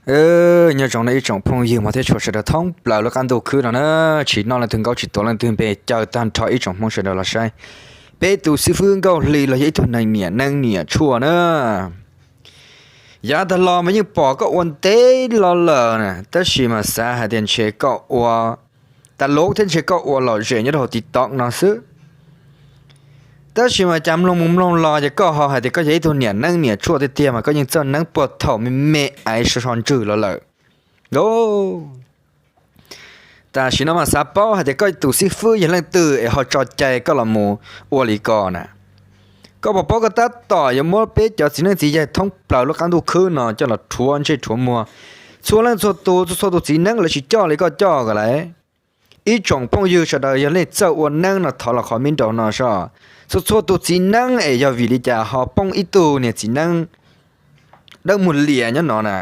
Nyob zoo no ib tsoom phooj ywg mog thiab tshua sawv daws thoob plaws lub qab ntuj khwb no na, tsis noj leej twg nkaub tsis tuav leej twg npe, caw tag nrho ib tsoom Hmoob sawv daws los saib peb tus xib fwb Nkauj Hli los yog ib tug neeg niam neeb niam tshuaj na. Yav tag los mas yeej pom koj ua ntev los lawm na, tab sis mas xav hais tias ntshe koj ua tas luv thiab ntshe koj ua lom zem nyob rau hauv TikTok no xwb. Tab sis mas cas mloog mus mloog los ces koj ho hais tias koj yog ib tug niam neeb niam tshuaj tiag tiag mas koj yeej txawj neeb puag thaum me me aiv so so ntswg los lawm. Tam sim no mas xav paub hais tias koj tus xib fwb yog leej twg es ho tso cai koj los mus ua li ko na. Koj puas paub koj tab tom yuav muab peb cov txiv neeb txiv yaig thoob plaws lub qab ntuj khwb no coj los rhuav ntsej rhuav muag. Txhua leej txhua tus, txhua txhua tus txiv neeb lawv tsis coj li koj coj ko lauj. Ib tsoom phooj ywg sawv daws yog leej txawj ua neeb no thov los qhov me nraum no soj. Txhua txhua tus txiv neeb es yog vim li cas ho poob ib tug niag txiv neeb dawb muag lias nyob no na.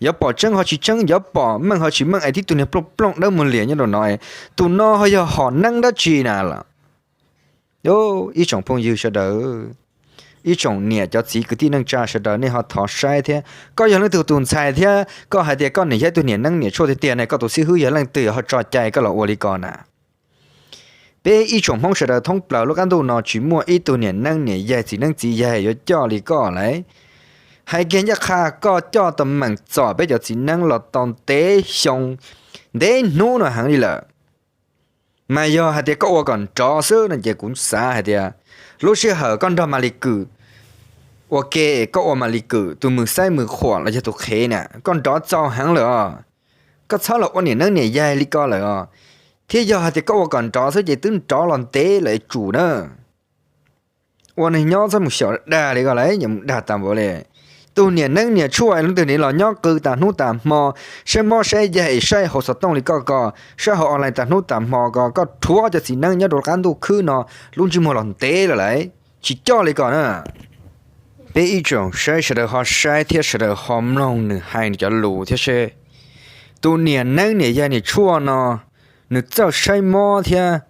Yuav pom tseeb ho tsis tseeb, yuav pom meej ho tsis meej es tib tug niag plooj plooj dawb muag lias nyob rau no, tus no ho yog hom neeb dab tsi na lawm? Ib tsoom phooj ywg sawv daws, ib tsoom niam cov txiv kwv tij neej tsa sawv daws nej ho thov saib thiab. Koj yog leej twg tus ntxhais thiab koj hais tias koj niam yog ib tug niam neeb niam tshuaj tiag tiag ne, koj tus xib fwb yog leej twg ho tso cai koj los ua li ko na? Peb ib tsoom Hmoob sawv daws thoob plaws lub qab ntuj no tsis muaj ib tug niam neeb niam yaig txiv neeb txiv yaig yuav coj li koj lauj. Hais kiag ncaj qha koj coj tau meem txom peb cov txiv neeb los tau ntev xyoo ntev hnub no heev li lawm. Mas yog hais tias koj ua kom nrov xwb no ces kuv xav hais tias lub sij hawm koj nrog Malis Kwm ua ke, koj ua Malis Kwm tus mws xaib mws qhuam los yog tus qhev na, koj nrov txaus heev lawm os. Koj txhob los ua niam neeb niam yaig li ko lawm os. Thiab yog hais tias koj ua kom nrov xwb ces twb nrov los ntev lawm tsum na. Ua neeg nyob txhob mus xyaum dag li ko lauj, yuav mus dag tas npaum li. Tus niam neeb niam tshuaj leej twg ne los nyob qw tas hnub tas hmo, saib mob saib yaig es saib hauv xov tooj li koj ko, saib hauv online tas hnub tas hmo ko, koj rhuav cov txiv neeb nyob rau qab ntuj khwb no lub ntsej muag los ntev lawm lauj. Tsis coj li ko na. Peb ib tsoom saib sawv daws ho saib thiab sawv daws ho mloog nws hais nws cov lus thiab seb. Tus niam neeb niam yaig niam tshuaj no, nws txawj saib mob thiab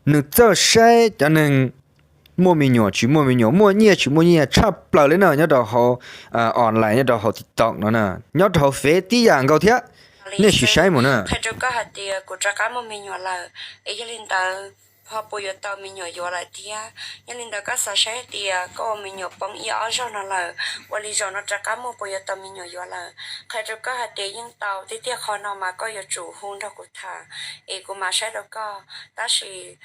nws txawj saib cov neeg muaj me nyuam tsis muaj me nyuam, muaj nyiaj tsis muaj nyiaj tshaj plaws li no nyob rau hauv online, nyob rau hauv TikTok no na, nyob rau hauv Fev tib yam nkaus thiab. Nej sim saib mus na. Qhia rau koj hais tias kuv rov qab muaj me nyuam lawm, es yog li ntawd ho puas yuav tau me nyuam yuav lawm thiab? Yog li ntawd koj xav saib hais tias koj ua me nyuam poob ib ob zaug no lawm, ua li zaum no rov qab muaj puas yuav tau me nyuam yuav lawm? Qhia rau koj hais tias yeej tau tiag tiag, qhov no mas koj yuav tsum hu nrog kuv tham, es kuv mam saib rau koj. Tab sis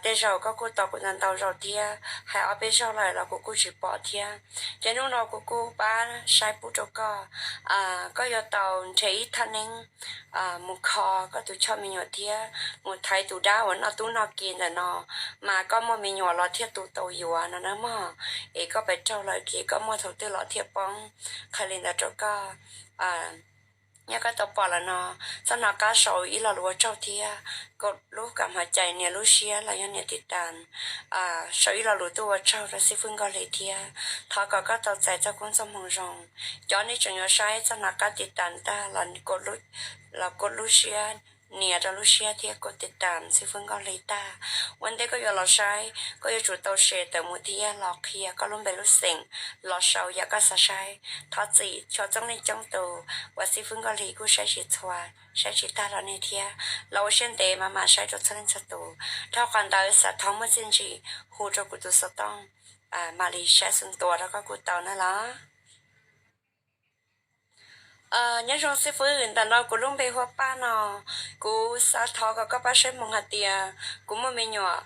tej zaum koj kuj tau kuv ntau ntau zaus thiab, hais ob peb zaug lawm los kuv kuj tsis pom thiab. Ces hnub no kuv kuj pab saib pub rau koj. Koj yuav tau nrhiav ib thaj neeb mus kho koj tus choj me nyuam thiab mus thaiv tus dab uas noj tub noj ki ntawm no, mas koj muaj me nyuam los thiaj tu tau yuav no na mog. Es koj pes raug lawm ces koj muaj thaum twg los thiaj poob. Qhia li ntawd rau koj. Yog koj tau pom lawm no, txhob hnov qab sau ib lo lus ua tsaug thiab kaum lub kam hov cai nias lub siab los yog nias tiv tas, sau ib lo lus tuaj ua tsaug rau xib fwb Nkauj Hli thiab. Thov kom koj tau txais txoj koob txoj hmoo zoo. Cov nej tseem yuav saib txhob hnov qab tiv tas tag los kaum lub siab, nias rau lub siab thiab kaum tiv tas xib fwb Nkauj Hli tag. Ua ntej koj yuav los saib, koj yuav tsum tau share tawm mus thiab los qhia koj lub npe lub xeem, los sau yam koj xav saib. Thov txim txhua txheej leej coob tus uas xib fwb Nkauj Hli kuj saib tsis txhua, saib tsis tag rau nej thiab. Los ua siab ntev mas mam saib rau txhua leej txhua tus. Dhau qhov ntawd xav thov muaj txiaj ntsig hu rau kuv tus xov tooj, mam li saib xu ntua rau koj kuj tau na los. Nyob zoo xib fwb, ntawm no kuv lub npe hu ua Paj no. Kuv xav thov kom koj pab saib hmoo hais tias kuv muaj me nyuam,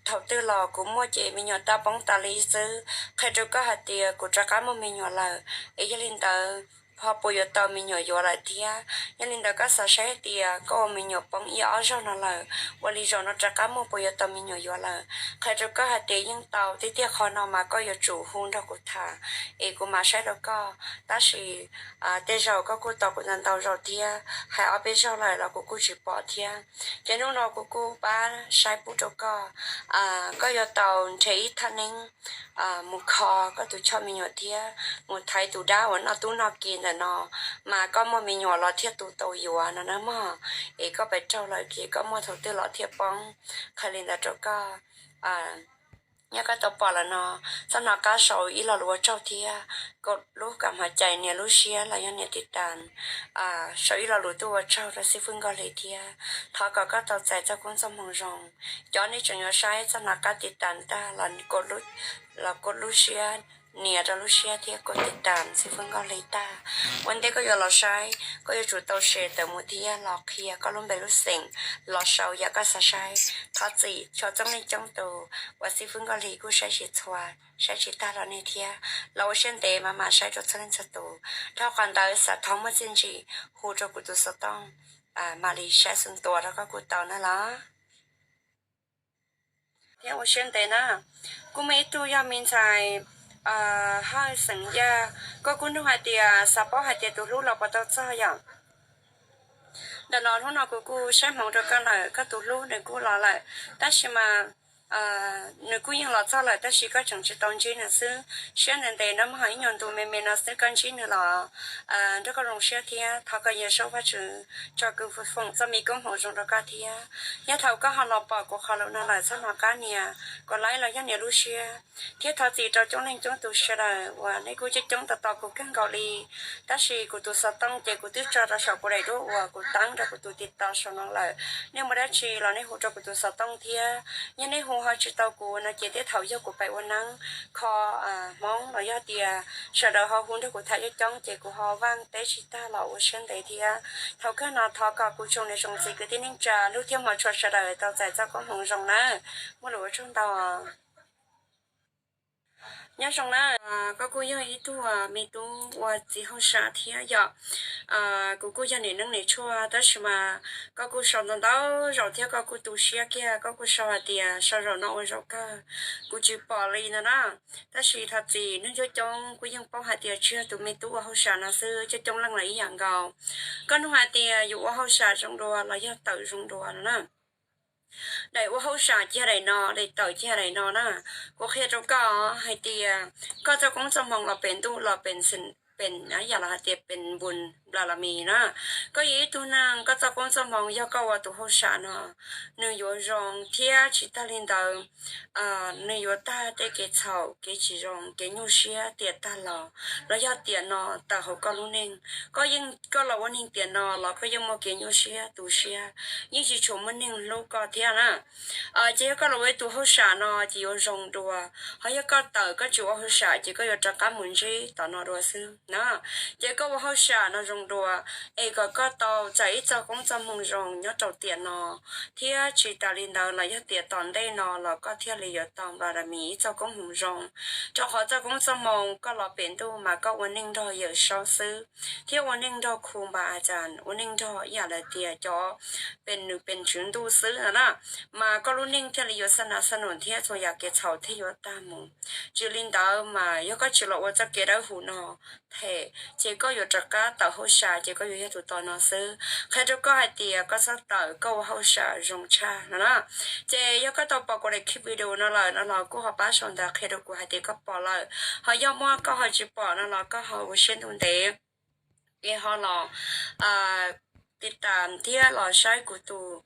thaum twg los kuv muaj ces me nyuam tab poob tas li xwb. Qhia rau koj hais tias kuv rov qab muaj me nyuam lawm, es yog li ntawd ho puas yuav tau me nyuam yuav lawm thiab? Yog li ntawd koj xav saib tias koj ua me nyuam poob ib ob zaug no lawm, ua li zaum no rov qab muaj puas yuav tau me nyuam yuav lawm? Qhia rau koj hais tias yeej tau tiag tiag, qhov no mas koj yuav tsum hu nrog kuv tham, es kuv mam saib rau koj. Tab sis tej zaum koj kuj tau kuv ntau ntau zaus thiab, hais ob peb zaug lawm los kuv kuj tsis pom thiab. Ces hnub no kuv kuj pab saib pub rau koj. Koj yuav tau nrhiav ib thaj neeb mus kho koj tus choj me nyuam thiab mus thaiv tus dab uas noj tub noj ki ntawm no, mas koj muaj me nyuam los thiaj tu tau yuav no na mog. Es koj pes raug lawm ces koj muaj thaum twg los thiaj poob. Qhia li ntawd rau koj. Yog koj tau pom lawm no, txhob hnov qab sau ib lo lus ua tsaug thiab kom lub kam hmo cais nias lub siab los yog nias tiv tas, sau ib lo lus tuaj ua tsaug rau xib fwb Nkauj Hli thiab. Thov kom koj tau txais txoj koob txoj hmoo zoo. Cov nej tseem yuav saib txhob hnov qab tiv tas tag los, los kua lub siab, nias rau lub siab thiab kua tiv tas xib fwb Nkauj Hli tag. Ua ntej koj yuav los saib, koj yuav tsum tau se tawm mus thiab los qhia koj lub npe lub xeem los sau yam koj xav saib. Thov txim txhua txoob leej coob tus uas xib fwb Nkauj Hli kuj saib tsis txhua, saib tsis tag los nej thiab. Los ua siab ntev mas mam saib rau txhua leej txhua tus. Dhau qhov ntawd xav thov muaj txiaj ntsig hu rau kuv tus xov tooj, mam li saib xu ntua rau koj kuj tau na los. Thiab ua siab ntev na. Kuj muaj ib tug yog me ntxhais Hawj xeem Yaj, koj kuj nug hais tias xav paub hais tias tus hlub los puas tau txog yom. Ntawm no hnub no kuv kuj saib hmoov rau koj lawm, koj tus hlub nws kuj los lawm, tab sis mas nws kuj yeej los txog lawm tab sis koj tseem tsis tau ntsib nws xwb. Siab ntev ntev no muaj ho ib nyuag ntu me me no xwb koj ntsib nws los nrog koj zoo siab thiab. Thov kom Yawm Saub Vajtswv tso kwv foom txoj me koob hmoov zoo rau koj thiab. Yog thaum koj ho los pom kuv qhov lus no lawm txhob hnov qab nias kom laib los yog nias lub siab. Thiab thov txim rau coob leej coob tus sawv daws uas nej kuj coob coob tos tos kuv kawg nkaus li. Tab sis kuv tus xov tooj ces kuv twb tso rau saum kuv daim duab uas kuv teeb rau kuv tus TikTok saum no lawm. Nej muaj dab tsi los nej hu rau kuv tus xov tooj thiab. Yog nej hu ho tsis tau kuv no ces tej thaum yog kuv pem ua neeb kho Hmoob los yog tias sawv daws ho hu nrog kuv tham coob coob ces kuv ho vaaj teb tsis tag los ua siab ntev thiab. Thaum kawg no thov kom kuv tsoom niam tsoom txiv kwv tij neej tsa lub thiab hmov tshua sawv daws tau txais txoj koob hmoov zoo nawb. Muaj lus ua tsaug ntau. Nyob zoo na, koj kuj yog ib tug me tub ua txiv hauj sam thiab yom. Kuv kuj yog niam neeb niam tshuaj tab sis mas koj kuj sau ntau ntau zaus thiab koj kuj tu siab kiag, koj kuj sau hais tias sau zaum no ua zaum kawg. Kuv tsis pom li no na. Tab sis thov txim, neeg coob coob kuj yeej paub hais tias tsis yog tus me tub ua hauj sam no xwb, coob coob leej los ib yam nkaus. Koj nug hais tias yus ua hauj sam zoo dua los yog tawm zoo dua no na. Daim ua hauj sam cia daim no, daim tawm cia daim no na. Kuv qhia rau koj hais tias koj txoj koob txoj hmoo los pem ntuj los pem, pem yam los hais tias pem npus nplas los mis na. Koj yog ib tug neeg koj txoj koob txoj hmoo yog koj ua tus hauj sam no, nws yuav zoo thiab tsis tag li ntawd nws yuav tag tej kev txhaum, kev tsis zoo, kev nyuaj siab tiam tag los, los yog tiam no tawm hauv koj lub neej. Koj yeej, koj los ua neeg tiam no los koj yeej muaj kev nyuaj siab tu siab, yeej tsis tshua muaj neeg hlub koj thiab na. Ces yog koj los ua ib tug hauj sam no ces yuav zoo dua, ho yog koj tawm koj tsis ua hauj sam ces koj yuav rov qab mus ntsib tom no dua xwb na. Ces koj ua hauj sam no zoo dua, es kom koj tau txais ib txoj koob txoj hmoo zoo nyob rau tiam no, thiab tsis tas li ntawd los yog tiam tom ntej no los koj thiaj li yuav tau nplas mis ib txoj koob hmoo zoo. Rau qhov txoj koob txoj hmoo koj los pem ntuj mas koj ua neej nrog Yawm Saub xwb, thiab ua neej nrog khu npa a cas, ua neej nrog ib yam li tias cov pem nws pem tswv ntuj xwb no na. Mas koj lub neej thiaj li yuav xab nas xab num thiab txhua yam kev txhaum thiaj yuav tag mus. Tsis li ntawd mas yog koj tsis los ua txoj kev dawb huv no them, ces koj yuav rov qab tawm hauj sam ces koj yuav yog tus tom no xwb. Qhia rau koj hais tias koj txhob tawm, koj ua hauj sam zoo tshaj no na. Ces yog koj tau pom kuv daim clip video no lawm no los kuj ho pab sau ntawv qhia rau kuv hais tias koj pom lawm. Ho yog muaj koj ho tsis pom no los koj ho ua siab ntuj ntev es ho los tiv tam thiab los saib kuv tus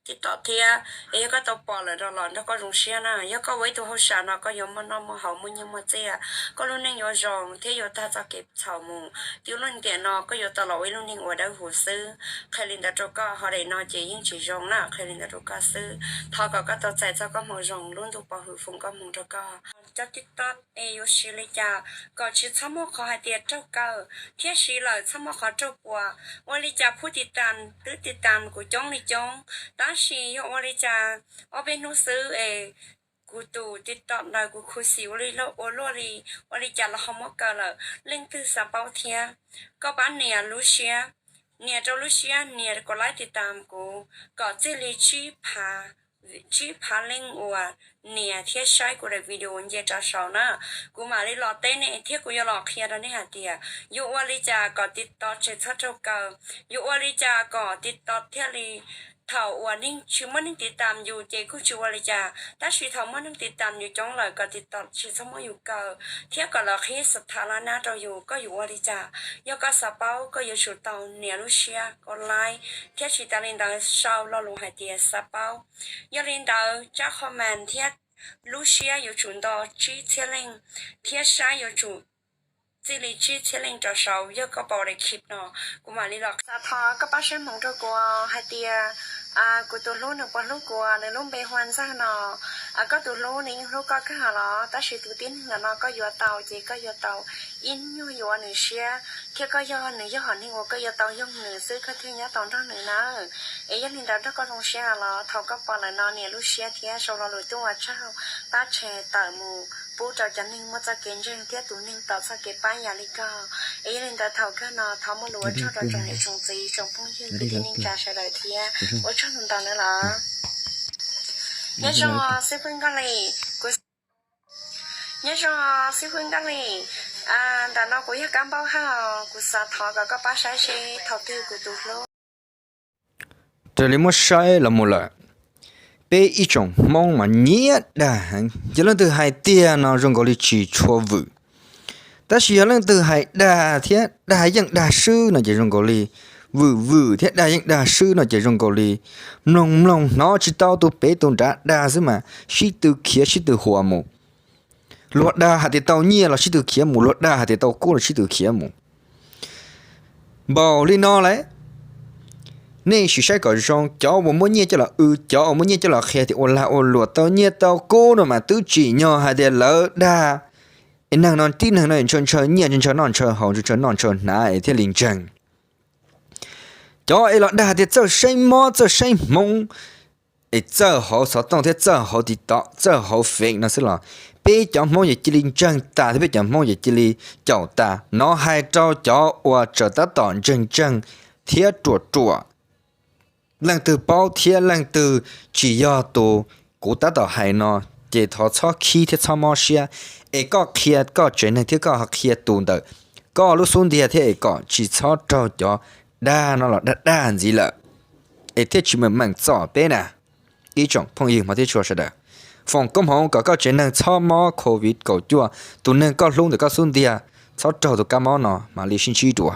TikTok thiab. Es yog koj tau pom lawm no los nrog koj zoo siab na. Yog koj ua ib tug hauj sam no koj yuav muaj noj muaj haus muaj nyiaj muaj txiaj, koj lub neej yuav zoo thiab yuav tag txoj kev txhaum mus. Twb lub tiam no koj yuav tau los ua ib lub neej uas dawb huv xwb. Qhia li ntawd rau koj, ho daim no ces yeej tsis zoo na, qhia li ntawd rau koj xwb. Thov kom koj tau txais txoj koob hmoov zoo lub ntuj pov hwm foom koob hmoov rau koj. Cov TikTok es yuav siv li cas kom tsis txhob muaj qhov hais tias raug kaw, thiab siv lawm txhob muaj qhov raug puas. Ua li cas phub tiv tas twb tiv tas kuv coob li coob, tab sis yog ua li cas ob peb hnub xwb es kuv tus TikTok ntawd kuv khuv xim ua li ua luaj li, ua li cas los ho muab kaw lawm. Leej twg xav paub thiab, koj pab nias lub siab, nias rau lub siab, nias kom laib tiv tas kuv kom txij li tsib phav leej uas nias thiab saib kuv daim video nce rau saud na. Kuv mam li los teb nej thiab kuv yuav los qhia rau nej hais tias yuav ua li cas kom TikTok tsis txhob raug kaw, yuav ua li cas kom TikTok thiaj li thaum uas tsis muaj neeg tiv tas yus ces kuj tsis ua li cas, tab sis thaum muaj neeg tiv tas yus coob lawm kom TikTok tsis txhob muab yus kaw thiab kom lawv qhib xas tha lab nab rau yus. Koj yuav ua li cas? Yog koj xav paub koj yuav tsum tau nias lub siab, koj laib, thiab tsis tas li ntawd sau lo lus hais tias xav paub. Yog li ntawd tsab comment thiab Lub siab yuav tsum nto tsib txhiab leej, thiab saib yuav tsum txij li tsib txhiab leej rov saud. Yog koj pom daim clip no, kuv mam li los xav thov koj pab saib hmoov rau kuv hais tias kuv tus hlub nws puas hlub kuv, nws lub npe hu ua Ntxawg no. Koj tus hlub nws yeej hlub koj kawg los, tab sis tus tib neeg ntawm no koj yuav tau ces koj yuav tau ib nyuag yuav nws siab, thiab koj yog nws yog hom neeg uas koj yuav tau yoog nws xwb koj thiaj nyob tau nrog nws nawb. Es yog li ntawd nrog koj zoo siab los thaum koj pom lawm no nias lub siab thiab sau lo lus tuaj ua tsaug pab share tawm mus pub rau cov neeg muaj txoj kev ntseeg thiab tus neeg tau txoj kev pab yam li koj. Es yog li ntawd thaum kawg no thov muaj lus ua tsaug rau tsoom niam tsoom txiv tsoom phooj ywg kwv tij neej tsa sawv daws thiab ua tsaug ntau ntau nawb los. Nyob zoo xib fwb Nkaj Lis, kuv, nyob zoo xib fwb Nkaj Lis, ntawm no kuv yog Kab Npaub Hawj, kuv xav thov kom koj pab saib seb thaum twg kuv tus hlub. Raws li muab saib los mus lawm, peb ib tsoom Hmoob mas nyiam dag heev. Yog leej twg hais tiag no zoo nkaus li tsis tshua vwm, tab sis yog leej twg hais dag thiab dag yeej dag swb no ces zoo nkaus li vwm vwm thiab dag yeej dag swb no ces zoo nkaus li mloog mloog hnov tsis tau tus pem tus nrad dag xwb mas sib tw khiav sib tw huas mus. Luag dag hais tias tau nyiaj los sib tw khiav mus, luag dag hais tias tau kub los sib tw khiav mus. Npaum li no lawm, nej sim saib kom zoo, cov uas muab nyiaj coj los w, cov uas muab nyiaj coj los qhia tias ua lag ua luam tau nyiaj tau kub no mas twb tsim nyog hais tias lawv dag. Es neeg no tib neeg no ntshaw ntshaw nyiaj, ntshaw ntshaw noj ntshaw haus, ntshaw ntshaw noj ntshaw hnav es thiaj li ntseeg. Cov es los dag tias txawj saib mob txawj saib hmoov, es txawj hauv xov tooj thiab txawj hauv TikTok txawj hauv fev no xwb los peb cov Hmoob yuav cia li ntseeg tas thiab peb cov Hmoob yuav cia li caum tas. Nov hais rau cov uas tseem tab tom ntseeg ntseeg thiab ruam ruam. Leej twg paub thiab leej twg tsis yog tus kuv tab tom hais no, ces thov txhob khib thiab txhob mob siab, es koj qhia koj tsev neeg thiab koj qhia tus ntawm koj lub xub ntiag thiab es kom tsis txhob raug cov dag no los dag dag ntxiv lawm, es thiaj tsis meem meem txom peb na. Ib tsoom phooj ywg hmov thiab tshua sawv daws, foom koob hmoov kom koj tsev neeg txhob mob covid kaum cuaj, tus neeg koj hlub ntawm koj xub ntiag txhob raug tus kab mob no mam li sib ntsib dua.